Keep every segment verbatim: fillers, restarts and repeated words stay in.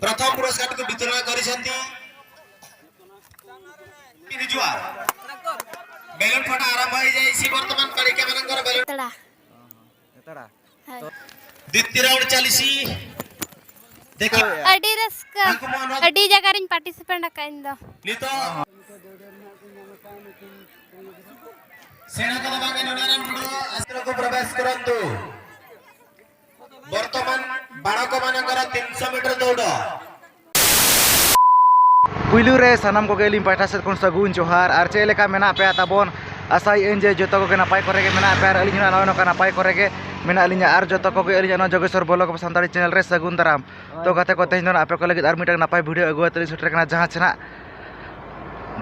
ପ୍ରଥମ ପୁରସ୍କାରକୁ ବିତରଣ କରିଛନ୍ତି। ହେଇଯିବା। ବେଲୁନ ଫଟା ଆରମ୍ଭ ହେଇଯାଇଛି ବର୍ତ୍ତମାନ। ବାଳିକାମାନଙ୍କର ବେଲୁନ। ଏତେଟା। ଏତେଟା। ᱦᱳᱭ᱾ ଦ୍ୱିତୀୟ ରାଉଣ୍ଡ ଚାଲିଛି। ଦେଖ। ᱟᱹᱰᱤ ᱨᱟᱹᱥᱠᱟᱹ᱾ ᱟᱹᱰᱤ ᱡᱟᱭᱜᱟ ᱨᱤᱧ ᱯᱟᱨᱴᱤᱥᱤᱯᱮᱴ ᱟᱠᱟᱫ ᱤᱧ ᱫᱚ᱾ ᱱᱤᱛᱚᱜ ସେଣା କଦ ବାଗେ ନୁନାରାମ ଟୁଡୁ ଆଶ୍ରୟକୁ ପ୍ରବେଶ କରନ୍ତୁ। ବର୍ତ୍ତମାନ ବାଳକମାନଙ୍କର ତିନିଶହ ମିଟର ଦୌଡ଼। ᱯᱩᱭᱞᱩ ᱨᱮ ᱥᱟᱱᱟᱢ ᱠᱚᱜᱮ ᱟᱹᱞᱤᱧ ᱯᱟᱦᱴᱟ ᱥᱮᱫ ᱠᱷᱚᱱ ᱥᱟᱹᱜᱩᱱ ᱡᱚᱦᱟᱨ᱾ ᱟᱨ ᱪᱮᱫ ᱞᱮᱠᱟ ᱢᱮᱱᱟᱜ ᱯᱮᱭᱟ ᱛᱟᱵᱚᱱ? ᱟᱥᱟᱭᱮᱫ ᱟᱹᱧ ᱡᱮ ᱡᱚᱛᱚ ᱠᱚᱜᱮ ᱱᱟᱯᱟᱭ ᱠᱚᱨᱮ ᱜᱮ ᱢᱮᱱᱟᱜ ᱯᱮᱭᱟ᱾ ᱟᱨ ᱟᱹᱞᱤᱧ ᱦᱚᱸ ᱱᱚᱜᱼᱚᱭ ᱱᱚᱝᱠᱟ ᱱᱟᱯᱟᱭ ᱠᱚᱨᱮ ᱜᱮ ᱢᱮᱱᱟᱜ ᱞᱤᱧᱟ᱾ ᱟᱨ ᱡᱚᱛᱚ ᱠᱚᱜᱮ ᱟᱹᱞᱤᱧᱟᱜ ᱱᱚᱣᱟ ᱡᱳᱜᱮᱥᱣᱚᱨ ᱵᱞᱚᱜ ᱥᱟᱱᱛᱟᱲᱤ ᱪᱮᱱᱮᱞ ᱨᱮ ᱥᱟᱹᱜᱩᱱ ᱫᱟᱨᱟᱢ᱾ ᱛᱚ ᱜᱟᱛᱮ ᱠᱚ, ᱛᱮᱦᱮᱧ ᱫᱚ ᱱᱟᱜ ᱟᱯᱮ ᱠᱚ ᱞᱟᱹᱜᱤᱫ ᱟᱨ ᱢᱤᱫᱴᱟᱝ ᱱᱟᱯᱟᱭ ᱵᱷᱤᱰᱤᱭᱳ ᱟᱹᱜᱩ ᱠᱟᱛᱮ ᱞᱤᱧ ᱥᱮᱴᱮᱨ ᱠᱟᱱᱟ, ᱡᱟᱦᱟᱸ ᱪᱮ ᱱᱟᱜ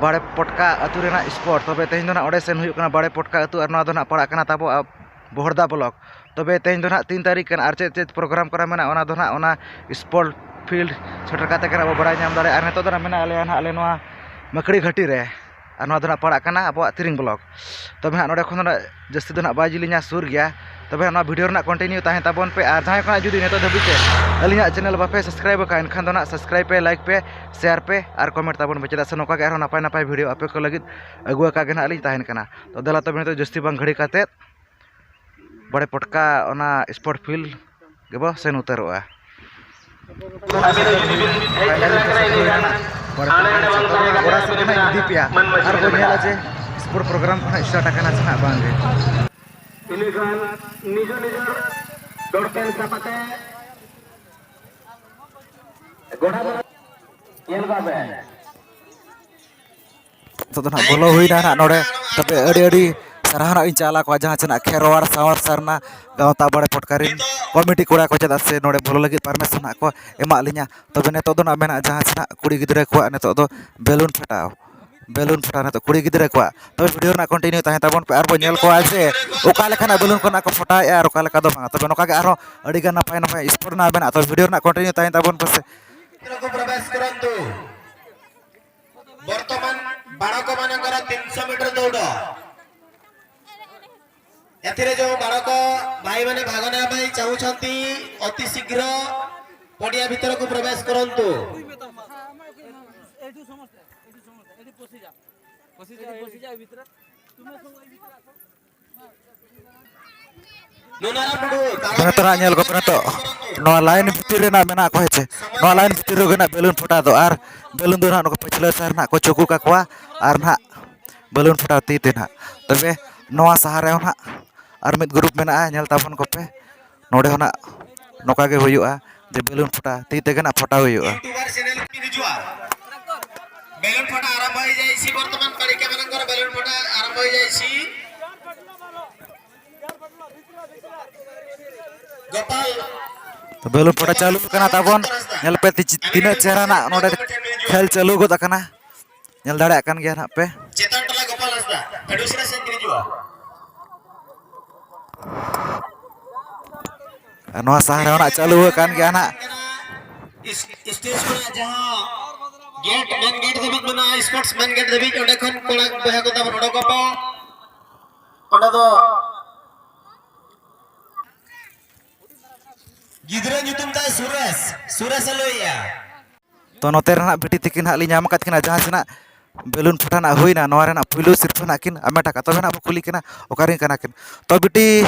ᱵᱟᱲᱮ ᱯᱚᱴᱠᱟ ᱟᱹᱛᱩ ᱨᱮᱱᱟᱜ ᱥᱯᱚᱴ᱾ ᱛᱚᱵᱮ ᱛᱮᱦᱮᱧ ᱫᱚ ᱱᱟᱜ ᱚᱸᱰᱮ ᱥᱮᱱ ᱦᱩᱭᱩᱜ ᱠᱟᱱᱟ, ᱵᱟᱲᱮ ᱯᱚᱴᱠᱟ ᱟᱹᱛᱩ, ᱟᱨ ᱱᱚᱣᱟ ᱫᱚ ᱱᱟᱜ ᱯᱟᱲᱟᱜ ᱠᱟᱱᱟ ᱛᱟᱵᱚ ᱟᱵ-, ᱵᱚᱦᱚᱲᱫᱟ ᱵᱞᱚᱠ᱾ ᱛᱚᱵᱮ ᱛᱮᱦᱮᱧ ᱫᱚ ᱱᱟᱜ ᱛᱤᱱ ᱛᱟᱹᱨᱤᱠᱷ ᱠᱟᱱᱟ ᱟᱨ ᱪᱮᱫ ᱪᱮᱫ ᱯᱨᱳᱜᱨᱟᱢ ᱠᱚᱨᱮ ᱢᱮᱱᱟᱜᱼᱟ, ᱚᱱᱟ ᱫᱚ ᱱᱟᱜ ᱚᱱᱟ ᱥᱯᱚᱴ ᱯᱷᱤᱞᱰ ᱥᱮᱴᱮᱨ ᱠᱟᱛᱮ ᱜᱮ ᱱᱟᱜ ᱵᱚ ᱵᱟᱲᱟᱭ ᱧᱟᱢ ᱫᱟᱲᱮᱭᱟᱜᱼᱟ᱾ ᱟᱨ ᱱᱤᱛᱚᱜ ᱫᱚ ᱱᱟᱜ ᱢᱮᱱᱟᱜ ᱞᱮᱭᱟ ᱱᱟᱜ ᱟᱞᱮ ᱱᱚᱣᱟ ᱢᱟᱹᱠᱲᱤ ᱜᱷᱟᱹᱴᱤ ᱨᱮ, ᱟᱨ ᱱᱚᱣᱟ ᱫᱚ ᱱᱟᱜ ᱯᱟᱲᱟᱜ ᱠᱟᱱᱟ ᱟᱵᱚᱣᱟᱜ ᱛᱤᱨᱤᱝ ᱵᱞᱚᱠ᱾ ᱛᱚᱵᱮ ᱦᱟᱸᱜ ᱱᱚᱸᱰᱮ ᱠᱷᱚᱱ ᱫᱚ ᱱᱟᱜ ᱡᱟᱹᱥᱛᱤ ᱫᱚ ᱱᱟᱜ ᱵᱟᱭ ᱡᱤᱞᱤᱧᱟ, ᱥᱩᱨ ᱜᱮᱭᱟ᱾ ᱛᱚᱵᱮ ᱱᱚᱣᱟ ᱵᱷᱤᱰᱤᱭᱳ ᱨᱮᱱᱟᱜ ᱠᱚᱱᱴᱤᱱᱤᱭᱩ ᱛᱟᱦᱮᱱ ᱛᱟᱵᱚᱱ ᱯᱮ᱾ ᱟᱨ ᱡᱟᱦᱟᱸᱭ ᱠᱷᱚᱱᱟᱜ ᱡᱩᱫᱤ ᱱᱤᱛᱚᱜ ᱫᱷᱟᱹᱵᱤᱡ ᱛᱮ ᱟᱹᱞᱤᱧᱟᱜ ᱪᱮᱱᱮᱞ ᱵᱟᱯᱮ ᱥᱟᱵᱥᱠᱨᱟᱭᱤᱵ ᱟᱠᱟᱫᱼᱟ, ᱮᱱᱠᱷᱟᱱ ᱫᱚ ᱱᱟᱜ ᱥᱟᱵᱥᱠᱨᱟᱭᱤᱵ ᱯᱮ, ᱞᱟᱭᱤᱠ ᱯᱮ, ᱥᱮᱭᱟᱨ ᱯᱮ ᱟᱨ ᱠᱚᱢᱮᱱᱴ ᱛᱟᱵᱚᱱ ᱯᱮ, ᱪᱮᱫᱟᱜ ᱥᱮ ᱱᱚᱝᱠᱟ ᱜᱮ ᱟᱨᱦᱚᱸ ᱱᱟᱯᱟᱭ ᱱᱟᱯᱟᱭ ᱵᱷᱤᱰᱤᱭᱳ ᱟᱯᱮ ᱠᱚ ᱞᱟᱹᱜᱤᱫ ᱟᱹᱜᱩ ᱟᱠᱟᱫ ᱜᱮ ᱱᱟᱜ ᱞᱤᱧ ᱛᱟᱦᱮᱱ ᱠᱟᱱᱟ᱾ ᱛᱚ ᱫᱮᱞᱟ ᱛᱚᱵᱮ ᱱᱤᱛᱚᱜ ᱡᱟᱹᱥᱛᱤ ᱵᱟᱝ ᱜᱷᱟᱹᱲᱤ ᱠᱟᱛᱮᱫ ᱵᱟᱲᱮ ᱯᱚᱴᱠᱟ ᱚᱱᱟ ᱥᱯᱚᱴ ᱯᱷᱤᱞᱰ ᱜᱮᱵᱚ ᱥᱮᱱ ᱩᱛᱟᱹᱨᱚᱜᱼᱟ᱾ ᱵᱟᱲᱮ ᱯᱚᱴᱠᱟ ᱥᱮᱴᱮᱨ ᱦᱩᱭᱱᱟ᱾ ᱵᱟᱲᱮ ᱯᱚᱴᱠᱟ ᱥᱮᱴᱮᱨ ᱦᱩᱭᱱᱟ᱾ ᱜᱚᱲᱟ ᱥᱮᱫ ᱠᱷᱚᱱᱟᱜ ᱤᱧ ᱤᱫᱤ ᱯᱮᱭᱟ ᱟᱨ ᱵᱚ ᱧᱮᱞᱟ ᱡᱮ ᱥᱯᱚᱴ ᱯᱨᱳᱜᱨᱟᱢ ᱠᱷᱚᱱᱟᱜ ᱥᱴᱟᱨᱴ ᱟᱠᱟᱱᱟ ᱥᱮ ᱱᱟᱜ ᱵᱟᱝ ᱜᱮ᱾ ᱤᱱᱟᱹᱠᱷᱟᱱ ᱱᱤᱡᱮᱨ ᱱᱤᱡᱮᱨ ᱫᱚᱲ ᱯᱮᱱ ᱥᱟᱵ ᱠᱟᱛᱮ ᱜᱚᱰᱟ ᱫᱚ ᱧᱮᱞ ᱠᱟᱜ ᱵᱮᱱ᱾ ᱱᱤᱛᱚᱜ ᱫᱚ ᱱᱟᱦᱟᱜ ᱵᱚᱞᱚ ᱦᱩᱭᱱᱟ ᱱᱟᱦᱟᱜ ᱱᱚᱰᱮ᱾ ᱛᱚᱵᱮ ᱟᱹᱰᱤ ᱟᱹᱰᱤ ᱥᱟᱨᱦᱟᱣ ᱱᱟᱦᱟᱜ ᱤᱧ ᱪᱟᱞ ᱟᱠᱚᱣᱟ, ᱡᱟᱦᱟᱸ ᱪᱮ ᱱᱟᱦᱟᱜ ᱠᱷᱮᱨᱣᱟᱲ ᱥᱟᱶᱟᱨ ᱥᱟᱨᱱᱟ ᱜᱟᱶᱛᱟ ᱵᱟᱲᱮ ᱯᱚᱴᱠᱟᱨᱤᱱ ᱠᱚᱢᱤᱴᱤ ᱠᱚᱲᱟ ᱠᱚ, ᱪᱮᱫᱟᱜ ᱥᱮ ᱱᱚᱰᱮ ᱵᱚᱞᱚ ᱞᱟᱹᱜᱤᱫ ᱯᱟᱨᱢᱤᱥᱚᱱ ᱱᱟᱦᱟᱜ ᱠᱚ ᱮᱢᱟᱜ ᱞᱤᱧᱟ᱾ ᱛᱚᱵᱮ ᱱᱤᱛᱚᱜ ᱫᱚ ᱱᱟᱦᱟᱜ ᱢᱮᱱᱟᱜᱼᱟ ᱡᱟᱦᱟᱸ ᱪᱮ ᱱᱟᱦᱟᱜ ᱠᱩᱲᱤ ᱜᱤᱫᱽᱨᱟᱹ ᱠᱚᱣᱟᱜ ᱱᱤᱛᱚᱜ ᱫᱚ ᱵᱮᱞᱩᱱ ᱯᱷᱟᱴᱟᱣ, ᱵᱮᱞᱩᱱ ᱯᱷᱟᱴᱟᱣ ᱱᱤᱛᱚᱜ ᱠᱩᱲᱤ ᱜᱤᱫᱽᱨᱟᱹ ᱠᱚᱣᱟᱜ᱾ ᱛᱚᱵᱮ ᱵᱷᱤᱰᱤᱭᱳ ᱨᱮᱱᱟᱜ ᱠᱚᱱᱴᱤᱱᱤᱭᱩ ᱛᱟᱦᱮᱱ ᱛᱟᱵᱚᱱ ᱯᱮ ᱟᱨ ᱵᱚᱱ ᱧᱮᱞ ᱠᱚᱣᱟ ᱡᱮ ᱚᱠᱟ ᱞᱮᱠᱟᱱᱟᱜ ᱵᱮᱞᱩᱱ ᱠᱚ ᱱᱟᱦᱟᱜ ᱠᱚ ᱯᱷᱟᱴᱟᱣᱮᱫᱼᱟ ᱟᱨ ᱚᱠᱟ ᱞᱮᱠᱟ ᱫᱚ ᱵᱟᱝᱟ᱾ ᱛᱚᱵᱮ ᱱᱚᱝᱠᱟ ᱜᱮ ᱟᱨᱦᱚᱸ ᱟᱹᱰᱤ ᱜᱟᱱ ᱱᱟᱯᱟᱭ ᱱᱟᱯᱟᱭ ᱥᱯᱳᱨᱴ ᱨᱮᱱᱟᱜ ᱢᱮᱱᱟᱜᱼᱟ᱾ ᱛᱚᱵᱮ ᱵᱷᱤᱰᱤᱭᱳ ᱨᱮᱱᱟᱜ ᱠᱚᱱᱴᱤᱱᱤᱭᱩ ᱛᱟᱦᱮᱱ ᱛᱟᱵᱚᱱ ᱯᱮ ᱥᱮ᱾ ᱵᱚᱨᱛᱚᱢᱟᱱ ᱵᱟᱲᱚᱠ ᱢᱟᱱᱟᱝᱠᱚᱨ ᱛᱤᱱᱥᱚ ମିଟର ଦୌଡ଼। ଏଥିରେ ଯେଉଁ ବାଳକ ଭାଇମାନେ ଭାଗ ନେବା ପାଇଁ ଚାହୁଁଛନ୍ତି, ଅତି ଶୀଘ୍ର ପଡ଼ିଆ ଭିତରକୁ ପ୍ରବେଶ କରନ୍ତୁ। ᱱᱩᱱᱟᱨᱟᱢ ᱴᱩᱰᱩ, ᱱᱤᱛᱚᱜ ᱦᱟᱸᱜ ᱧᱮᱞ ᱠᱚᱯᱮ, ᱱᱤᱛᱚᱜ ᱱᱚᱣᱟ ᱞᱟᱭᱤᱱ ᱵᱷᱤᱛᱤᱨ ᱨᱮᱱᱟᱜ ᱢᱮᱱᱟᱜ ᱠᱚ ᱦᱮᱸ ᱪᱮ, ᱱᱚᱣᱟ ᱞᱟᱭᱤᱱ ᱵᱷᱤᱛᱤᱨ ᱨᱮᱜᱮ ᱱᱟᱜ ᱵᱮᱞᱩᱱ ᱯᱷᱚᱴᱟ ᱫᱚ, ᱟᱨ ᱵᱮᱞᱩᱱ ᱫᱚ ᱱᱟᱜ ᱱᱩᱠᱩ ᱯᱟᱹᱪᱷᱞᱟᱹ ᱥᱟᱨ ᱱᱟᱜ ᱠᱚ ᱪᱩᱠᱩ ᱠᱟᱠᱚᱣᱟ, ᱟᱨ ᱱᱟᱜ ᱵᱮᱞᱩᱱ ᱯᱷᱚᱴᱟᱣ ᱛᱤ ᱛᱮ ᱱᱟᱜ᱾ ᱛᱚᱵᱮ ᱱᱚᱣᱟ ᱥᱟᱦᱟ ᱨᱮᱦᱚᱸ ᱱᱟᱜ ᱟᱨ ᱢᱤᱫ ᱜᱨᱩᱯ ᱢᱮᱱᱟᱜᱼᱟ, ᱧᱮᱞ ᱛᱟᱵᱚᱱ ᱠᱚᱯᱮ᱾ ᱱᱚᱰᱮ ᱦᱚᱸ ᱱᱟᱜ ᱱᱚᱝᱠᱟ ᱜᱮ ᱦᱩᱭᱩᱜᱼᱟ ᱡᱮ ᱵᱮᱞᱩᱱ ᱯᱷᱚᱴᱟ ᱛᱤ ᱛᱮᱜᱮ ᱱᱟᱜ ᱯᱷᱚᱴᱟᱣ ᱦᱩᱭᱩᱜᱼᱟ᱾ ୟୁଟ୍ୟୁବର ଚ୍ୟାନେଲ କିଣି ଯିବା। ବେଲୁନ ଫଟା ଆରମ୍ଭ ହେଇଯାଇଛି ବର୍ତ୍ତମାନ, ବାଳିକାମାନଙ୍କର ବେଲୁନ ଫଟା ଆରମ୍ଭ ହେଇଯାଇଛି। ଗୋପାଳ। ᱛᱚ, ᱵᱮᱞᱩᱱ ᱯᱷᱚᱴᱟ ᱪᱟᱹᱞᱩ ᱟᱠᱟᱱᱟ ᱛᱟᱵᱚᱱ᱾ ᱧᱮᱞ ᱯᱮ ᱛᱤ-, ᱛᱤᱱᱟᱹᱜ ᱪᱮᱦᱨᱟ ᱱᱟᱜ ᱱᱚᱰᱮ ᱠᱷᱮᱞ ᱪᱟᱹᱞᱩ ᱜᱚᱫ ᱟᱠᱟᱱᱟ᱾ ᱧᱮᱞ ᱫᱟᱲᱮᱭᱟᱜ ᱠᱟᱱ ᱜᱮᱭᱟ ᱱᱟᱜ ᱯᱮ᱾ ᱪᱮᱛᱟᱱ ᱴᱚᱞᱟ ᱜᱳᱯᱟᱞ ᱦᱟᱸᱥᱫᱟ, ᱟᱹᱰᱤ ᱩᱥᱟᱹᱨᱟ ᱥᱮᱫ ᱜᱤᱰᱤ ᱡᱚᱜᱼᱟ᱾ ᱟᱨ ᱱᱚᱣᱟ ᱥᱟᱦᱟ ᱨᱮᱦᱚᱸ ᱱᱟᱜ ᱪᱟᱹᱞᱩ ᱟᱠᱟᱱ ᱜᱮᱭᱟ ᱱᱟᱜ᱾ ᱤᱥ-, ᱥᱴᱮᱡᱽ ᱠᱷᱚᱱᱟᱜ ᱡᱟᱦᱟᱸ ᱜᱮᱴ, ᱢᱮᱱ ᱜᱮᱴ ᱫᱷᱟᱹᱵᱤᱡ ᱢᱮᱱᱟᱜᱼᱟ, ᱥᱯᱳᱨᱴᱥ ᱢᱮᱱ ᱜᱮᱴ ᱫᱷᱟᱹᱵᱤᱡ, ᱚᱸᱰᱮ ᱠᱷᱚᱱ ᱠᱚᱲᱟ ᱵᱚᱭᱦᱟ ᱠᱚ ᱛᱟᱵᱚᱱ ᱚᱰᱚᱠᱚᱜ ᱯᱮ᱾ ᱚᱸᱰᱮ ᱫᱚ ᱜᱤᱫᱽᱨᱟᱹ ᱧᱩᱛᱩᱢ ᱛᱟᱭ ᱥᱩᱨᱮᱥ, ᱥᱩᱨᱮᱥ ᱮ ᱞᱟᱹᱭᱮᱜᱼᱟ᱾ ᱛᱚ, ᱱᱚᱛᱮ ᱨᱮ ᱱᱟᱜ ᱵᱤᱴᱤ ᱛᱤᱠᱤᱱ ᱦᱟᱸᱜ ᱞᱤᱧ ᱧᱟᱢ ᱟᱠᱟᱫ ᱠᱤᱱᱟ, ᱡᱟᱦᱟᱸ ᱥᱮ ᱱᱟᱜ ᱵᱮᱞᱩᱱ ᱯᱷᱚᱴᱟ ᱱᱟᱜ ᱦᱩᱭᱱᱟ, ᱱᱚᱣᱟ ᱨᱮᱱᱟᱜ ᱯᱩᱭᱞᱩ ᱥᱤᱨᱯᱷᱟᱹ ᱱᱟᱜ ᱠᱤᱱ ᱟᱢᱮᱴ ᱟᱠᱟᱫ᱾ ᱛᱚᱵᱮ ᱱᱟᱜ ᱵᱚ ᱠᱩᱞᱤ ᱠᱤᱱᱟ, ᱚᱠᱟ ᱨᱮᱱ ᱠᱟᱱᱟ ᱠᱤᱱ? ᱛᱚ, ᱵᱤᱴᱤ,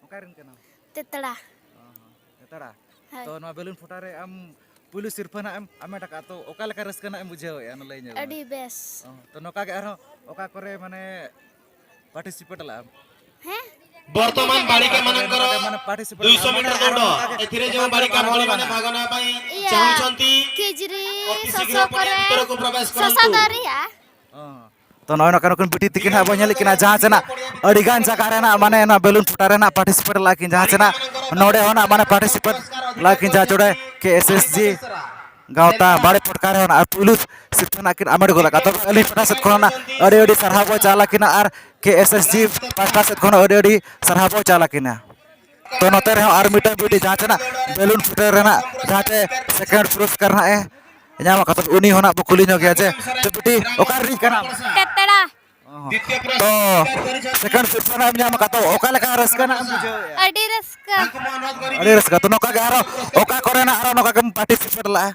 ᱚᱠᱟ ᱨᱮᱱ ᱠᱟᱱᱟᱢ? ᱛᱮᱛᱲᱟ᱾ ᱚ, ᱛᱮᱛᱲᱟ᱾ ᱦᱳᱭ᱾ ᱛᱚ, ᱱᱚᱣᱟ ᱵᱮᱞᱩᱱ ᱯᱷᱚᱴᱟ ᱨᱮ ᱟᱢ ᱯᱩᱭᱞᱩ ᱥᱤᱨᱯᱷᱟᱹ ᱱᱟᱜ ᱮᱢ ᱟᱢᱮᱴ ᱟᱠᱟᱫ, ᱛᱚ ᱚᱠᱟ ᱞᱮᱠᱟ ᱨᱟᱹᱥᱠᱟᱹ ᱱᱟᱜ ᱮᱢ ᱵᱩᱡᱷᱟᱹᱣᱮᱫᱼᱟ, ᱚᱱᱟ ᱞᱟᱹᱭ ᱧᱚᱜ ᱢᱮ᱾ ᱟᱹᱰᱤ ᱵᱮᱥ᱾ ᱚ, ᱛᱚ ᱱᱚᱝᱠᱟ ᱜᱮ ᱟᱨᱦᱚᱸ ᱚᱠᱟ ᱠᱚᱨᱮ ᱢᱟᱱᱮ ᱯᱟᱨᱴᱤᱥᱤᱯᱮᱴ ᱞᱟᱜᱼᱟᱢ? ᱦᱮᱸ? ବର୍ତ୍ତମାନ ବାଳିକାମାନଙ୍କର ଦୁଇଶହ ମିଟର ଦୌଡ଼। ଏଥିରେ ଯେଉଁ ବାଳିକା ଭଉଣୀମାନେ ଭାଗ ନେବା ପାଇଁ ଇଏ ଚାହୁଁଛନ୍ତି, କିଜିରି, ଅତି ଶୀଘ୍ର ଶସ ପଡ଼ିଆ କରେ, ଭିତରକୁ ପ୍ରବେଶ ଶସ କରନ୍ତୁ। ଦରିଆ। ᱚ᱾ ᱛᱚ, ᱱᱚᱜᱼᱚᱭ ᱱᱚᱝᱠᱟ ᱱᱩᱠᱤᱱ ᱵᱤᱴᱤ ᱛᱤᱠᱤᱱ ᱦᱟᱸᱜ ᱵᱚᱱ ᱧᱮᱞᱮᱫ ᱠᱤᱱᱟ, ᱡᱟᱦᱟᱸ ᱪᱮ ᱱᱟᱜ ᱟᱹᱰᱤ ᱜᱟᱱ ᱡᱟᱭᱜᱟ ᱨᱮ ᱱᱟᱜ ᱢᱟᱱᱮ ᱱᱚᱣᱟ ᱵᱮᱞᱩᱱ ᱯᱷᱚᱴᱟ ᱨᱮ ᱱᱟᱜ ᱯᱟᱨᱴᱤᱥᱤᱯᱮᱴ ᱞᱟᱜ ᱠᱤᱱ, ᱡᱟᱦᱟᱸ ᱪᱮ ᱱᱟᱜ ᱱᱚᱰᱮ ᱦᱚᱸ ᱱᱟᱜ ᱢᱟᱱᱮ ᱯᱟᱨᱴᱤᱥᱤᱯᱮᱴ ᱞᱟᱜ ᱠᱤᱱ, ᱡᱟᱦᱟᱸ ᱪᱚᱲᱮ ᱠᱮ ᱮᱥ ᱮᱥ ᱡᱤ ᱜᱟᱶᱛᱟ ᱵᱟᱲᱮ ᱯᱚᱴᱠᱟ ᱨᱮ ᱦᱚᱸ ᱱᱟᱜ ᱯᱩᱭᱞᱩ ᱥᱤᱨᱯᱷᱟᱹ ᱱᱟᱜ ᱠᱤᱱ ᱟᱢᱮᱴ ᱜᱚᱫ ᱟᱠᱟᱫ᱾ ᱛᱚᱵᱮ ᱟᱹᱞᱤᱧ ᱯᱟᱦᱴᱟ ᱥᱮᱫ ᱠᱷᱚᱱ ᱱᱟᱜ ᱟᱹᱰᱤ ᱟᱹᱰᱤ ᱥᱟᱨᱦᱟᱣ ᱵᱚᱱ ᱪᱟᱞ ᱟᱹᱠᱤᱱᱟ, ᱟᱨ ᱠᱮ ᱮᱥ ᱮᱥ ᱡᱤ ᱯᱟᱦᱴᱟ ᱥᱮᱫ ᱠᱷᱚᱱ ᱟᱹᱰᱤ ᱟᱹᱰᱤ ᱥᱟᱨᱦᱟᱣ ᱵᱚᱱ ᱪᱟᱞ ᱟᱹᱠᱤᱱᱟ᱾ ᱛᱚ, ᱱᱚᱛᱮ ᱨᱮᱦᱚᱸ ᱟᱨ ᱢᱤᱫᱴᱟᱝ ᱵᱤᱴᱤ, ᱡᱟᱦᱟᱸ ᱪᱮ ᱱᱟᱜ ᱵᱮᱞᱩᱱ ᱯᱷᱩᱴᱟᱹᱣ ᱨᱮᱱᱟᱜ ᱡᱟᱦᱟᱸ ᱪᱮ ᱥᱮᱠᱮᱱᱰ ᱯᱩᱨᱚᱥᱠᱟᱨ ᱱᱟᱜ ᱮ ᱧᱟᱢ ᱟᱠᱟᱫ, ᱩᱱᱤ ᱦᱚᱸ ᱱᱟᱜ ᱵᱚ ᱠᱩᱞᱤ ᱧᱚᱜ ᱜᱮᱭᱟ ᱡᱮ, ᱛᱚ ᱵᱤᱴᱤ, ᱚᱠᱟ ᱨᱤᱱᱤᱡ ᱠᱟᱱᱟᱢ? ᱛᱮᱛᱲᱟ᱾ ᱛᱚ, ᱥᱮᱠᱮᱱᱰ ᱥᱤᱨᱯᱟᱹ ᱱᱟᱜ ᱮᱢ ᱧᱟᱢ ᱟᱠᱟᱫ, ᱛᱚ ᱚᱠᱟ ᱞᱮᱠᱟ ᱨᱟᱹᱥᱠᱟᱹ ᱱᱟᱜ ᱮᱢ ᱵᱩᱡᱷᱟᱹᱣᱮᱫᱼᱟ? ᱟᱹᱰᱤ ᱨᱟᱹᱥᱠᱟᱹ᱾ ᱟᱹᱰᱤ ᱨᱟᱹᱥᱠᱟᱹ᱾ ᱛᱚ ᱱᱚᱝᱠᱟ ᱜᱮ ᱟᱨᱚ ᱚᱠᱟ ᱠᱚᱨᱮ ᱱᱟᱜ ᱟᱨᱚ ᱱᱚᱝᱠᱟ ᱜᱮᱢ ᱯᱟᱨᱴᱤᱥᱤᱯᱮᱴ ᱞᱟᱜᱼᱟ?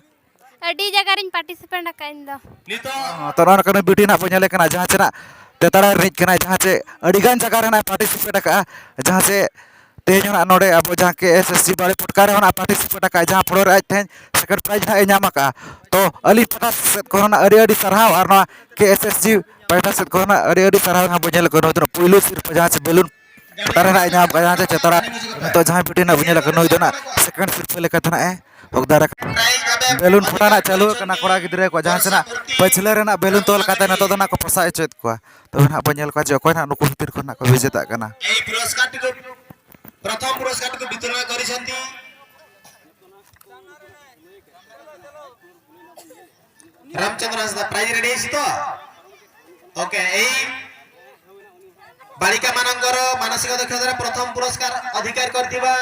ᱟᱹᱰᱤ ᱡᱟᱭᱜᱟ ᱨᱤᱧ ᱯᱟᱨᱴᱤᱥᱤᱯᱮᱴ ᱟᱠᱟᱫᱼᱟ ᱤᱧ ᱫᱚ᱾ ᱱᱤᱛᱚᱜ ᱛᱚ ᱱᱚᱣᱟ ᱠᱟᱱᱟ ᱵᱤᱭᱩᱴᱤ ᱱᱟᱜ ᱵᱚᱱ ᱧᱮᱞᱮ ᱠᱟᱱᱟ, ᱡᱟᱦᱟᱸ ᱪᱮ ᱱᱟᱜ ᱛᱮᱛᱟᱲᱟ ᱨᱤᱱᱤᱡ ᱠᱟᱱᱟᱭ, ᱡᱟᱦᱟᱸ ᱪᱮ ᱟᱹᱰᱤ ᱜᱟᱱ ᱡᱟᱭᱜᱟ ᱨᱮ ᱱᱟᱜ ᱯᱟᱨᱴᱤᱥᱤᱯᱮᱴ ᱟᱠᱟᱫᱼᱟ, ᱡᱟᱦᱟᱸ ᱪᱮ ᱛᱮᱦᱮᱧ ᱦᱚᱸ ᱱᱟᱜ ᱱᱚᱰᱮ ᱟᱵᱚ ᱡᱟᱦᱟᱸ ᱠᱮ ᱮᱥ ᱮᱥ ᱡᱤ ᱵᱟᱲᱮ ᱯᱚᱴᱠᱟ ᱨᱮᱦᱚᱸ ᱱᱟᱜ ᱯᱟᱨᱴᱤᱥᱤᱯᱮᱴ ᱟᱠᱟᱫᱼᱟ, ᱡᱟᱦᱟᱸ ᱯᱷᱚᱲᱚ ᱨᱮ ᱟᱡ ᱛᱮᱦᱮᱧ ᱥᱮᱠᱮᱱᱰ ᱯᱨᱟᱭᱤᱡᱽ ᱱᱟᱜ ᱮ ᱧᱟᱢ ᱟᱠᱟᱫᱼᱟ᱾ ᱛᱚ ᱟᱹᱞᱤᱧ ᱯᱟᱦᱴᱟ ᱥᱮᱫ ᱠᱷᱚᱱ ᱱᱟᱜ ᱟᱹᱰᱤ ᱟᱹᱰᱤ ᱥᱟᱨᱦᱟᱣ, ᱟᱨ ᱱᱚᱣᱟ ᱠᱮ ᱮᱥ ᱮᱥ ᱡᱤ ᱯᱟᱦᱴᱟ ᱥᱮᱫ ᱠᱷᱚᱱ ᱱᱟᱜ ᱟᱹᱰᱤ ᱟᱹᱰᱤ ᱥᱟᱨᱦᱟᱣ ᱱᱟᱜ ᱵᱚᱱ ᱧᱮᱞ ᱠᱟᱱᱟ᱾ ᱱᱚᱣᱟ ᱫᱚ ᱯᱩᱭᱞᱩ ᱥᱤᱨᱯᱟᱹ ᱡᱟᱦᱟᱸ ᱪᱮ ᱵᱮᱞᱩᱱ ᱯᱷᱚᱴᱟ ᱨᱮ ᱱᱟᱜ ᱮ ᱧᱟᱢ ᱟᱠᱟᱫᱼᱟ, ᱡᱟᱦᱟᱸ ᱪᱮ ᱪᱮᱛᱟᱲᱟ ᱱᱤᱛᱚᱜ ᱡᱟᱦᱟᱸᱭ ᱵᱤᱴᱤ ᱱᱟᱜ ᱵᱚᱱ ᱧᱮᱞ ᱠᱟᱱᱟ, ᱱᱩᱭ ᱫᱚ ᱱᱟᱜ ᱥᱮᱠᱮᱱᱰ ᱥᱤᱨᱯᱟᱹ ᱞᱮᱠᱟᱛᱮ ᱱᱟᱜ ᱮ ᱦᱚᱠᱫᱟᱨ ᱟᱠᱟᱱᱟ᱾ ᱵᱮᱞᱩᱱ ᱯᱷᱚᱴᱟ ᱱᱟᱜ ᱪᱟᱹᱞᱩ ᱟᱠᱟᱱᱟ ᱠᱚᱲᱟ ᱜᱤᱫᱽᱨᱟᱹ ᱠᱚ, ᱡᱟᱦᱟᱸ ᱥᱮ ᱱᱟᱜ ᱯᱟᱹᱪᱷᱞᱟᱹ ᱨᱮᱱᱟᱜ ᱵᱮᱞᱩᱱ ᱛᱚᱞ ᱠᱟᱛᱮ ᱱᱤᱛᱚᱜ ᱫᱚ ᱱᱟᱜ ᱠᱚ ᱯᱚᱥᱟᱜ ᱦᱚᱪᱚᱭᱮᱫ ᱠᱚᱣᱟ᱾ ᱛᱚᱵᱮ ᱱᱟᱜ ᱵᱚᱱ ᱧᱮᱞ ᱠᱚᱣᱟ ᱡᱮ ᱚᱠᱚᱭ ᱱᱟᱜ ᱱᱩᱠᱩ ᱵᱷᱤᱛᱤᱨ ᱠᱷᱚᱱ ᱱᱟᱜ ᱠᱚ ᱵᱤᱡᱮᱛᱟᱜ ᱠᱟᱱᱟ᱾ ᱮᱭ ᱯᱩᱨᱚᱥᱠᱟᱨ ᱴᱤᱠᱤᱴ ପ୍ରଥମ ପୁରସ୍କାରଟିକୁ ବିତରଣ କରିଛନ୍ତି ରାମଚନ୍ଦ୍ର ହାସଦା। ପ୍ରାଇଜ୍ ରେଡି ହେଇଛି ତ? ଓକେ, ଏଇ ବାଳିକାମାନଙ୍କର ମାନସିକ ଦକ୍ଷତାରେ ପ୍ରଥମ ପୁରସ୍କାର ଅଧିକାର କରିଥିବା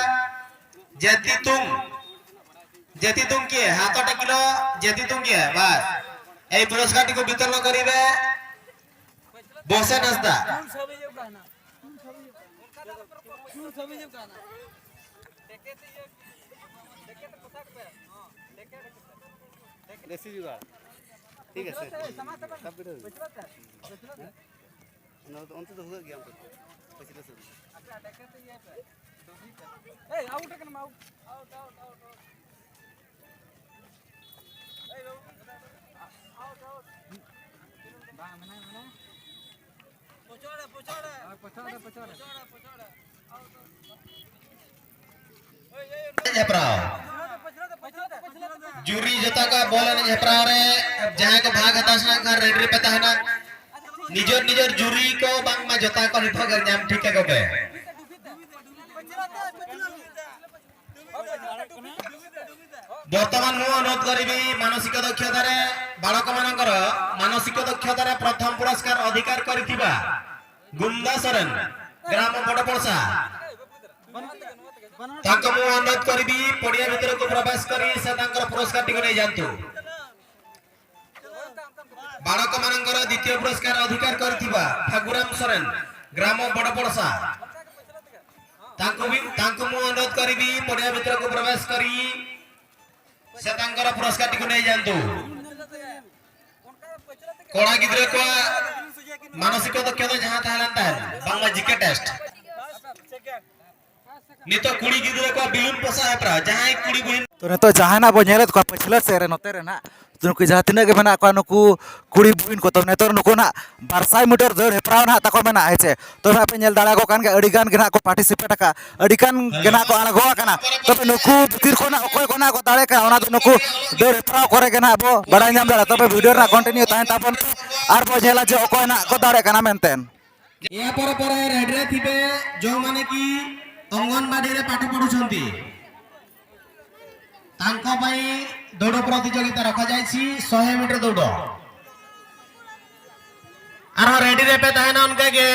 ଜେତି ତୁଙ୍ଗ, ଜେତି ତୁଙ୍ଗ କିଏ? ହାତ ଟେକିଲ, ଜେତି ତୁଙ୍ଗ କିଏ? ବାସ୍, ଏଇ ପୁରସ୍କାରଟିକୁ ବିତରଣ କରିବେ ଭୂଷେନ ହାସଦା। দেশি জুগাড়। ঠিক আছে। সব পিঠে হয়ে গেছে। না, তো অন্তত হয়ে গিয়ে আমরা। বেশি দেশি। ᱦᱮᱯᱨᱟᱣ᱾ ᱡᱩᱨᱤ ᱡᱚᱛᱟ ᱠᱚ ᱵᱚᱞ ᱮᱱᱮᱡ ᱦᱮᱯᱨᱟᱣ ᱨᱮ ᱡᱟᱦᱟᱸᱭ ᱠᱚ ᱵᱷᱟᱜᱽ ᱦᱟᱛᱟᱣ ᱥᱟᱱᱟᱭᱮᱫ ᱠᱷᱟᱱ ᱨᱮᱰᱤ ᱨᱮᱯᱮ ᱛᱟᱦᱮᱱᱟ᱾ ᱱᱤᱡᱮᱨ ᱱᱤᱡᱮᱨ ᱡᱩᱨᱤ ᱠᱚ ᱵᱟᱝᱢᱟ ᱡᱚᱛᱟ ᱠᱚ ᱱᱤᱛᱚᱜ ᱜᱮ ᱧᱟᱢ ᱴᱷᱤᱠ ᱠᱟᱠᱚ ᱯᱮ᱾ ବର୍ତ୍ତମାନ ମୁଁ ଅନୁରୋଧ କରିବି ମାନସିକ ଦକ୍ଷତାରେ, ବାଳକମାନଙ୍କର ମାନସିକ ଦକ୍ଷତାରେ ପ୍ରଥମ ପୁରସ୍କାର ଅଧିକାର କରିଥିବା ଗୁମଦା ସରେନ, ଗ୍ରାମ ବଡ଼ପଡ଼ସା, ତାଙ୍କୁ ମୁଁ ଅନୁରୋଧ କରିବି ପଡ଼ିଆ ଭିତରକୁ ପ୍ରବେଶ କରି ସେ ତାଙ୍କର ପୁରସ୍କାରଟିକୁ ନେଇଯାଆନ୍ତୁ। ବାଳକମାନଙ୍କର ଦ୍ୱିତୀୟ ପୁରସ୍କାର ଅଧିକାର କରିଥିବା ଫାଗୁରାମ ସୋରେନ, ଗ୍ରାମ ବଡ଼ପଡ଼ସା, ତାଙ୍କୁ ବି, ତାଙ୍କୁ ମୁଁ ଅନୁରୋଧ କରିବି ପଡ଼ିଆ ଭିତରକୁ ପ୍ରବେଶ କରି ସେ ତାଙ୍କର ପୁରସ୍କାରଟିକୁ ନେଇଯାଆନ୍ତୁ। କଳା ᱜᱤᱫᱽᱨᱟᱹ ᱠᱚᱣᱟᱜ ᱢᱟᱱᱚᱥᱤᱠ ᱫᱚᱠᱷᱚᱛᱟ ᱡᱟᱦᱟᱸ ᱛᱟᱦᱮᱸ ᱞᱮᱱ ᱛᱟᱦᱮᱸᱫ, ᱵᱟᱝᱢᱟ ᱡᱤᱠᱮ ᱴᱮᱥᱴ, ᱱᱤᱛᱚᱜ ᱠᱩᱲᱤ ᱜᱤᱫᱽᱨᱟᱹ ᱠᱚᱣᱟᱜ ᱵᱮᱞᱩᱱ ᱯᱚᱥᱟᱜ ᱦᱮᱯᱨᱟᱣ, ᱡᱟᱦᱟᱸᱭ ᱠᱩᱲᱤ ᱵᱩᱦᱤᱱ ᱛᱚ ᱱᱤᱛᱚᱜ ᱡᱟᱦᱟᱸᱭ ᱱᱟᱜ ᱵᱚ ᱧᱮᱞᱮᱫ ᱠᱚᱣᱟ ᱯᱟᱹᱪᱷᱞᱟᱹ ᱥᱮᱫ ᱨᱮ, ᱱᱚᱛᱮ ᱨᱮ ᱱᱟᱜ ᱱᱩᱠᱩ ᱡᱟᱦᱟᱸ ᱛᱤᱱᱟᱹᱜ ᱜᱮ ᱢᱮᱱᱟᱜ ᱠᱚᱣᱟ, ᱱᱩᱠᱩ ᱠᱩᱲᱤ ᱵᱩᱦᱤᱱ ᱠᱚ, ᱛᱚ ᱱᱤᱛᱚᱜ ᱱᱩᱠᱩ ᱱᱟᱜ ᱵᱟᱨ ᱥᱟᱭ ᱢᱤᱴᱟᱨ ᱫᱟᱹᱲ ᱦᱮᱯᱨᱟᱣ ᱱᱟᱜ ᱛᱟᱠᱚ ᱢᱮᱱᱟᱜᱼᱟ, ᱦᱮᱸ ᱪᱮ? ᱛᱚ ᱱᱟᱜ ᱯᱮ ᱧᱮᱞ ᱫᱟᱲᱮᱭᱟᱠᱚ ᱠᱟᱱ ᱜᱮᱭᱟ, ᱟᱹᱰᱤ ᱜᱟᱱ ᱜᱮ ᱱᱟᱜ ᱠᱚ ᱯᱟᱨᱴᱤᱥᱤᱯᱮᱴ ᱟᱠᱟᱫᱼᱟ, ᱟᱹᱰᱤ ᱜᱟᱱ ᱜᱮ ᱱᱟᱜ ᱠᱚ ᱟᱬᱜᱚ ᱟᱠᱟᱱᱟ᱾ ᱛᱚᱵᱮ ᱱᱩᱠᱩ ᱵᱷᱤᱛᱤᱨ ᱠᱷᱚᱱᱟᱜ ᱚᱠᱚᱭ ᱠᱚ ᱱᱟᱜ ᱠᱚ ᱫᱟᱲᱮ ᱠᱟᱱᱟ, ᱚᱱᱟ ᱫᱚ ᱱᱩᱠᱩ ᱫᱟᱹᱲ ᱦᱮᱯᱨᱟᱣ ᱠᱚᱨᱮ ᱜᱮ ᱱᱟᱜ ᱵᱚ ᱵᱟᱲᱟᱭ ᱧᱟᱢ ᱫᱟᱲᱮᱭᱟᱜᱼᱟ᱾ ᱛᱚᱵᱮ ᱵᱷᱤᱰᱤᱭᱳ ᱨᱮᱱᱟᱜ ᱠᱚᱱᱴᱤᱱᱤᱭᱩ ᱛᱟᱦᱮᱱ ᱛᱟᱵᱚᱱ ᱯᱮ, ᱟᱨ ᱵᱚ ᱧᱮᱞᱟ ᱡᱮ ᱚᱠᱚᱭ ᱱᱟᱜ ᱠᱚ ᱫᱟᱲᱮ ᱠᱟᱱᱟ ᱢᱮᱱᱛᱮ᱾ ᱮᱭᱟ ᱯᱚᱨᱮ ᱯᱚᱨᱮ ᱨᱮᱰ ᱨᱮ ଥିବେ ଯେଉଁମାନେ କି ଅଙ୍ଗନବାଡ଼ିରେ ପାଠ ପଢ଼ୁଛନ୍ତି, ତାଙ୍କ ପାଇଁ ଦୌଡ଼ ପ୍ରତିଯୋଗିତା ରଖାଯାଇଛି, ଶହେ ମିଟର ଦୌଡ଼। ᱟᱨᱦᱚᱸ ᱨᱮᱰᱤ ᱨᱮᱯᱮ ᱛᱟᱦᱮᱱᱟ ᱚᱱᱠᱟ ᱜᱮ᱾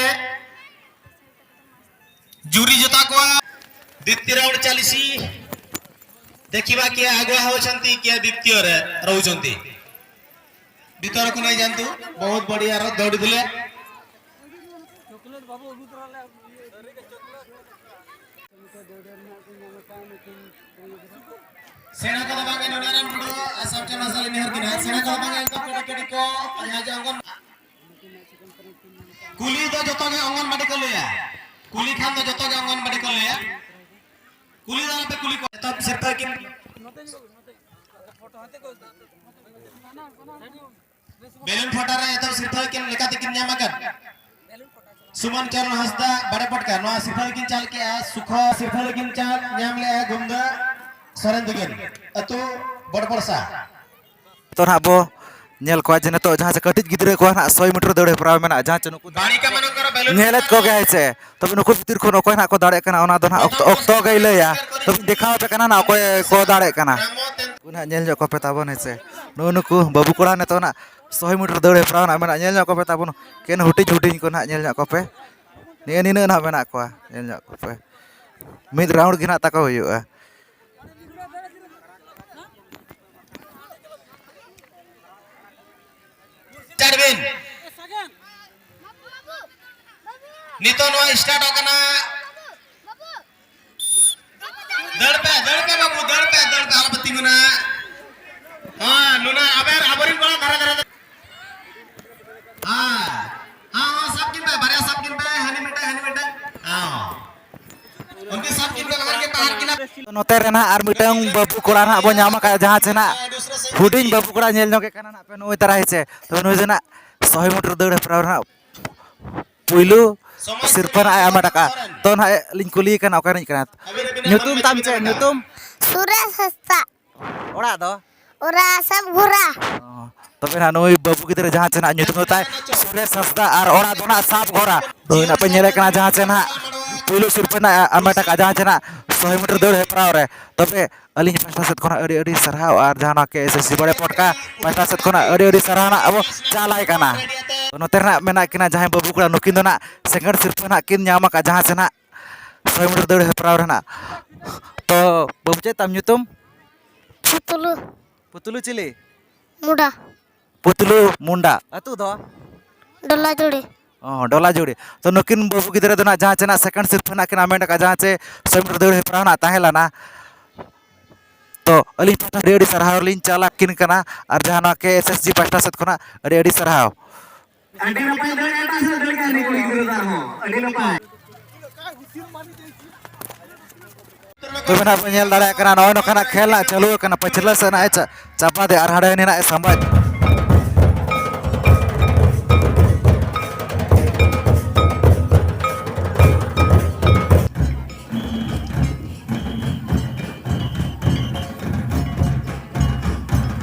ᱡᱩᱨᱤ ᱡᱚᱛᱟ ᱠᱚᱣᱟ, ᱫᱤᱛᱤ ᱨᱟᱣᱩᱱᱰ ᱪᱟᱞᱤᱥᱤ᱾ ଦେଖିବା କିଏ ଆଗୁଆ ହେଉଛନ୍ତି, କିଏ ଦ୍ୱିତୀୟରେ ରହୁଛନ୍ତି। ଭିତରକୁ ନେଇଯାଆନ୍ତୁ, ବହୁତ ବଢ଼ିଆ ର ଦୌଡ଼ିଥିଲେ। ᱥᱮᱬᱟ ᱠᱚᱫᱚ ᱵᱟᱝ ᱜᱮ ᱱᱚᱰᱮ ᱨᱮᱱ ᱦᱚᱲ ᱟᱥᱟᱢ ᱪᱟᱱᱟᱥ ᱟᱞᱮ ᱱᱮᱦᱚᱨ ᱠᱤᱱᱟ᱾ ᱥᱮᱬᱟ ᱠᱚᱫᱚ ᱵᱟᱝ ᱜᱮ ᱮᱠᱫᱚᱢ ᱠᱟᱹᱴᱤᱡ ᱠᱟᱹᱴᱤᱡ ᱠᱚ ᱡᱟᱦᱟᱸᱭ ᱡᱮ ᱚᱝᱜᱚᱱ ᱠᱩᱞᱤ ᱫᱚ ᱡᱚᱛᱚ ᱜᱮ ᱚᱝᱜᱚᱱᱵᱟᱰᱤ ᱠᱚ ᱞᱟᱹᱭᱟ᱾ ᱠᱩᱞᱤ ᱠᱷᱟᱱ ᱫᱚ ᱡᱚᱛᱚ ᱜᱮ ᱚᱝᱜᱚᱱᱵᱟᱰᱤ ᱠᱚ ᱞᱟᱹᱭᱟ᱾ ᱠᱩᱞᱤ ᱫᱚ ᱟᱞᱚᱯᱮ ᱠᱩᱞᱤ ᱠᱚᱣᱟ᱾ ᱮᱛᱚᱦᱚᱵ ᱥᱤᱨᱯᱟᱹ ᱠᱤᱱ ᱵᱮᱞᱩᱱ ᱯᱷᱟᱴᱟ ᱨᱮ ᱮᱛᱚᱦᱚᱵ ᱥᱤᱨᱯᱟᱹ ᱠᱤᱱ ᱞᱮᱠᱟᱛᱮ ᱠᱤᱱ ᱧᱟᱢ ᱟᱠᱟᱫ ᱥᱩᱢᱚᱱ ᱪᱚᱨᱚᱱ ᱦᱟᱸᱥᱫᱟ, ᱵᱟᱲᱮ ᱯᱚᱴᱠᱟ᱾ ᱱᱚᱣᱟ ᱥᱤᱨᱯᱟᱹ ᱠᱤᱱ ᱪᱟᱞ ᱠᱮᱜᱼᱟ ᱥᱩᱠᱷᱚ᱾ ᱥᱤᱨᱯᱟᱹ ᱠᱤᱱ ᱪᱟᱞ ᱧᱟᱢ ᱞᱮᱜᱼᱟ ᱜᱩᱢᱫᱟᱹ ᱥᱚᱨᱮᱱ ᱫᱤᱜᱤᱱ, ᱟᱹᱛᱩ ᱵᱚᱲᱯᱚᱲᱥᱟ᱾ ᱛᱚ ᱱᱟᱦᱟᱜ ᱵᱚ ᱧᱮᱞ ᱠᱚᱣᱟ ᱡᱮ ᱱᱤᱛᱚᱜ ᱡᱟᱦᱟᱸ ᱪᱮ ᱠᱟᱹᱴᱤᱡ ᱜᱤᱫᱽᱨᱟᱹ ᱠᱚᱣᱟᱜ ᱱᱟᱦᱟᱜ ᱥᱚᱭ ᱢᱤᱴᱟᱨ ᱫᱟᱹᱲ ᱦᱮᱯᱨᱟᱣ ᱢᱮᱱᱟᱜᱼᱟ, ᱡᱟᱦᱟᱸ ᱪᱮ ᱱᱩᱠᱩ ᱫᱚ ᱵᱟᱲᱤᱠᱟ ᱢᱟᱱᱚᱝᱠᱚᱨ ᱵᱮᱞᱩᱱ ᱧᱮᱞᱮᱫ ᱠᱚᱜᱮ ᱦᱮᱸ ᱪᱮ᱾ ᱛᱚᱵᱮ ᱱᱩᱠᱩ ᱵᱷᱤᱛᱤᱨ ᱠᱷᱚᱱ ᱚᱠᱚᱭ ᱱᱟᱦᱟᱜ ᱠᱚ ᱫᱟᱲᱮᱭᱟᱜ ᱠᱟᱱᱟ, ᱚᱱᱟ ᱫᱚ ᱱᱟᱦᱟᱜ ᱚᱠᱛᱚ, ᱚᱠᱛᱚ ᱜᱮᱭ ᱞᱟᱹᱭᱟ᱾ ᱛᱚᱵᱮ ᱫᱮᱠᱷᱟᱣ ᱟᱯᱮ ᱠᱟᱱᱟ ᱱᱟᱦᱟᱜ ᱚᱠᱚᱭ ᱠᱚ ᱫᱟᱲᱮᱭᱟᱜ ᱠᱟᱱᱟ᱾ ᱩᱱᱠᱩ ᱱᱟᱦᱟᱜ ᱧᱮᱞ ᱧᱚᱜ ᱠᱚᱯᱮ ᱛᱟᱵᱚᱱ ᱦᱮᱸ ᱪᱮ᱾ ᱱᱩᱜᱼᱩ ᱱᱩᱠᱩ ᱵᱟᱹᱵᱩ ᱠᱚᱲᱟ ᱱᱤᱛᱚᱜ ᱱᱟᱦᱟᱜ ᱥᱚᱭ ᱢᱤᱴᱟᱨ ᱫᱟᱹᱲ ᱦᱮᱯᱨᱟᱣ ᱱᱟᱦᱟᱜ ᱢᱮᱱᱟᱜᱼᱟ, ᱧᱮᱞ ᱧᱚᱜ ᱠᱚᱯᱮ ᱛᱟᱵᱚᱱ᱾ ᱠᱮᱱ ᱦᱩᱰᱤᱧ ᱦᱩᱰᱤᱧ ᱠᱚ ᱱᱟᱦᱟᱜ ᱧᱮᱞ ᱧᱚᱜ ᱠᱚᱯᱮ᱾ ᱱᱤᱭᱟᱹ ᱱᱤᱱᱟᱹᱜ ᱱᱟᱦᱟᱜ ᱢᱮᱱᱟᱜ ᱠᱚᱣᱟ, ᱧᱮᱞ ᱧᱚᱜ ᱠᱚᱯᱮ᱾ ᱢᱤᱫ ᱨᱟᱣᱩᱱᱰ ᱜᱮ ᱱᱟᱦᱟᱜ ᱛᱟᱠᱚ ᱦᱩᱭᱩᱜᱼᱟ᱾ ᱱᱤᱛᱚᱜ ᱱᱚᱣᱟ ᱥᱴᱟᱨᱴᱚᱜ ᱠᱟᱱᱟ᱾ ᱫᱟᱹᱲ ᱯᱮ, ᱫᱟᱹᱲ ᱯᱮ ᱵᱟᱹᱵᱩ, ᱫᱟᱹᱲ ᱯᱮ, ᱫᱟᱹᱲ ᱯᱮ, ᱟᱞᱚ ᱯᱮ ᱛᱤᱸᱜᱩᱱᱟ᱾ ᱦᱮᱸ, ᱱᱩᱱᱟ, ᱟᱵᱮᱱ ᱟᱵᱚᱨᱮᱱ ᱠᱚᱲᱟ ᱫᱷᱟᱨᱮ ᱫᱷᱟᱨᱮ ᱛᱮ᱾ ᱦᱮᱸ, ᱦᱮᱸ, ᱦᱮᱸ, ᱥᱟᱵ ᱠᱤᱱ ᱯᱮ, ᱵᱟᱨᱭᱟ ᱥᱟᱵ ᱠᱤᱱ ᱯᱮ, ᱦᱟᱹᱱᱤ ᱢᱤᱫᱴᱟᱝ, ᱦᱟᱹᱱᱤ ᱢᱤᱫᱴᱟᱝ᱾ ᱦᱮᱸ᱾ ᱩᱱᱠᱤᱱ ᱥᱟᱵ ᱠᱤᱱ ᱯᱮ, ᱵᱟᱠᱷᱟᱱ ᱠᱤᱱ ᱯᱟᱦᱟᱨ ᱠᱤᱱᱟ᱾ ᱱᱚᱛᱮ ᱨᱮ ᱱᱟᱦᱟᱜ ᱟᱨ ᱢᱤᱫᱴᱟᱝ ᱵᱟᱹᱵᱩ ᱠᱚᱲᱟ ᱱᱟᱦᱟᱜ ᱵᱚᱱ ᱧᱟᱢ ᱟᱠᱟᱫ, ᱡᱟᱦᱟᱸ ᱪᱮ ᱱᱟᱦᱟᱜ ᱦᱩᱰᱤᱧ ᱵᱟᱹᱵᱩ ᱠᱚᱲᱟ, ᱧᱮᱞ ᱧᱚᱜ ᱮ ᱠᱟᱱᱟ ᱱᱟᱦᱟᱜ ᱯᱮ ᱱᱩᱭ ᱛᱟᱨᱟ ᱦᱮᱸᱪᱮ᱾ ᱛᱚᱵᱮ ᱱᱩᱭ ᱫᱚ ᱱᱟᱦᱟᱜ ᱥᱚᱭ ᱢᱤᱴᱟᱨ ᱫᱟᱹᱲ ᱦᱮᱯᱨᱟᱣ ᱨᱮ ᱱᱟᱦᱟᱜ ᱯᱩᱭᱞᱩ ᱥᱤᱨᱯᱟᱹ ᱱᱟᱦᱟᱜ ᱮ ᱦᱟᱢᱮᱴ ᱟᱠᱟᱫᱼᱟ᱾ ᱛᱚ ᱱᱟᱦᱟᱜ ᱞᱤᱧ ᱠᱩᱞᱤᱭᱮ ᱠᱟᱱᱟ, ᱚᱠᱟ ᱨᱤᱱᱤᱡ ᱠᱟᱱᱟ? ᱧᱩᱛᱩᱢ ᱛᱟᱢ ᱪᱮᱫ ᱧᱩᱛᱩᱢ? ᱥᱩᱨᱮᱥ ᱦᱟᱸᱥᱫᱟ᱾ ᱚᱲᱟᱜ ᱫᱚ? ᱚᱲᱟᱜ ᱥᱟᱵ ᱜᱷᱚᱨᱟ᱾ ᱚ, ᱛᱚᱵᱮ ᱱᱟᱦᱟᱜ ᱱᱩᱭ ᱵᱟᱹᱵᱩ ᱜᱤᱫᱽᱨᱟᱹ ᱡᱟᱦᱟᱸ ᱪᱮ ᱱᱟᱦᱟᱜ ᱧᱩᱛᱩᱢ ᱫᱚ ᱛᱟᱭ ᱥᱩᱨᱮᱥ ᱦᱟᱸᱥᱫᱟ ᱟᱨ ᱚᱲᱟᱜ ᱫᱚ ᱱᱟᱦᱟᱜ ᱥᱟᱵ ᱜᱷᱚᱨᱟ᱾ ᱱᱩᱭ ᱱᱟᱦᱟᱜ ᱯᱮ ᱧᱮᱞᱮ ᱠᱟᱱᱟ ᱡᱟᱦᱟᱸ ᱪᱮ ᱱᱟᱦᱟᱜ ᱯᱩᱭᱞᱩ ᱥᱤᱨᱯᱟᱹ ᱱᱟᱦᱟᱜ ᱦᱟᱢᱮᱴ ᱟᱠᱟᱫᱼᱟ, ᱡᱟᱦᱟᱸ ᱪᱮ ᱱᱟᱦᱟᱜ ᱥᱚᱭ ᱢᱤᱴᱟᱨ ᱫᱟᱹᱲ ᱦᱮᱯᱨᱟᱣ ᱨᱮ᱾ ᱛᱚᱵᱮ ᱟᱹᱞᱤᱧ ᱯᱟᱦᱴᱟ ᱥᱮᱫ ᱠᱷᱚᱱᱟᱜ ᱟᱹᱰᱤ ᱟᱹᱰᱤ ᱥᱟᱨᱦᱟᱣ, ᱟᱨ ᱡᱟᱦᱟᱸ ᱱᱚᱣᱟ ᱠᱮ ᱮᱥ ᱮᱥ ᱥᱤ ᱵᱟᱲᱮ ᱯᱚᱴᱠᱟ ᱯᱟᱦᱴᱟ ᱥᱮᱫ ᱠᱷᱚᱱᱟᱜ ᱟᱹᱰᱤ ᱟᱹᱰᱤ ᱥᱟᱨᱦᱟᱣ ᱱᱟᱜ ᱟᱵᱚ ᱪᱟᱞᱟᱭ ᱠᱟᱱᱟ᱾ ᱱᱚᱛᱮ ᱨᱮᱱᱟᱜ ᱢᱮᱱᱟᱜ ᱠᱤᱱᱟ ᱡᱟᱦᱟᱸᱭ ᱵᱟᱹᱵᱩ ᱠᱚᱲᱟ, ᱱᱩᱠᱤᱱ ᱫᱚ ᱱᱟᱜ ᱥᱮᱠᱮᱱᱰ ᱥᱤᱨᱯᱟᱹ ᱱᱟᱜ ᱠᱤᱱ ᱧᱟᱢ ᱟᱠᱟᱫ, ᱡᱟᱦᱟᱸ ᱥᱮ ᱱᱟᱜ ᱥᱚᱭ ᱢᱤᱴᱟᱨ ᱫᱟᱹᱲ ᱦᱮᱯᱨᱟᱣ ᱨᱮᱱᱟᱜ᱾ ᱛᱚ ᱵᱟᱹᱵᱩ, ᱪᱮᱫ ᱛᱟᱢ ᱧᱩᱛᱩᱢ? ᱯᱩᱛᱞᱩ᱾ ᱯᱩᱛᱞᱩ ᱪᱤᱞᱤ? ᱢᱩᱰᱟ᱾ ᱯᱩᱛᱞᱩ ᱢᱩᱱᱰᱟ᱾ ᱟᱹᱛᱩ ᱫᱚ? ᱰᱚᱞᱟᱡᱩᱲᱤ᱾ ᱚ, ᱰᱚᱞᱟᱡᱩᱲᱤ᱾ ᱛᱚ ᱱᱩᱠᱤᱱ ᱵᱟᱹᱵᱩ ᱜᱤᱫᱽᱨᱟᱹ ᱫᱚ ᱱᱟᱜ ᱡᱟᱦᱟᱸ ᱪᱮ ᱱᱟᱜ ᱥᱮᱠᱮᱱᱰ ᱥᱤᱨᱯᱟᱹ ᱱᱟᱜ ᱠᱤᱱ ᱦᱟᱢᱮᱴ ᱟᱠᱟᱫ, ᱡᱟᱦᱟᱸ ᱪᱮ ᱥᱚᱭ ᱢᱤᱴᱟᱨ ᱫᱟᱹᱲ ᱦᱮᱯᱨᱟᱣ ᱱᱟᱜ ᱛᱟᱦᱮᱸ ᱞᱮᱱᱟ᱾ ᱛᱚ ᱟᱹᱞᱤᱧ ᱯᱟᱦᱴᱟ ᱟᱹᱰᱤ ᱟᱹᱰᱤ ᱥᱟᱨᱦᱟᱣ ᱞᱤᱧ ᱪᱟᱞ ᱟᱹᱠᱤᱱ ᱠᱟᱱᱟ, ᱟᱨ ᱡᱟᱦᱟᱸ ᱱᱚᱣᱟ ᱠᱮ ᱮᱥ ᱮᱥ ᱡᱤ ᱯᱟᱦᱴᱟ ᱥᱮᱫ ᱠᱷᱚᱱᱟᱜ ᱟᱹᱰᱤ ᱟᱹᱰᱤ ᱥᱟᱨᱦᱟᱣ᱾ ᱟᱹᱰᱤ ᱱᱟᱯᱟᱭ ᱫᱟᱹᱲ, ᱮᱴᱟᱜ ᱥᱮᱫ ᱫᱟᱹᱲ ᱠᱮᱫᱟ ᱱᱩᱭ ᱠᱩᱲᱤ ᱜᱤᱫᱽᱨᱟᱹ ᱫᱚ ᱟᱨᱦᱚᱸ᱾ ᱟᱹᱰᱤ ᱱᱟᱯᱟᱭ᱾ ᱛᱚᱵᱮ ᱱᱟᱜ ᱵᱚᱱ ᱧᱮᱞ ᱫᱟᱲᱮᱭᱟᱜ ᱠᱟᱱᱟ, ᱱᱚᱜᱼᱚᱭ ᱱᱚᱝᱠᱟᱱᱟᱜ ᱠᱷᱮᱞ ᱱᱟᱜ ᱪᱟᱹᱞᱩ ᱟᱠᱟᱱᱟ, ᱯᱟᱹᱪᱷᱞᱟᱹ ᱥᱮᱫ ᱱᱟᱜ ᱮ ᱪᱟ-, ᱪᱟᱯᱟ ᱫᱮ ᱟᱨ ᱦᱟᱸᱰᱮ ᱱᱟᱜ ᱮ ᱥᱟᱢᱵᱟᱭ᱾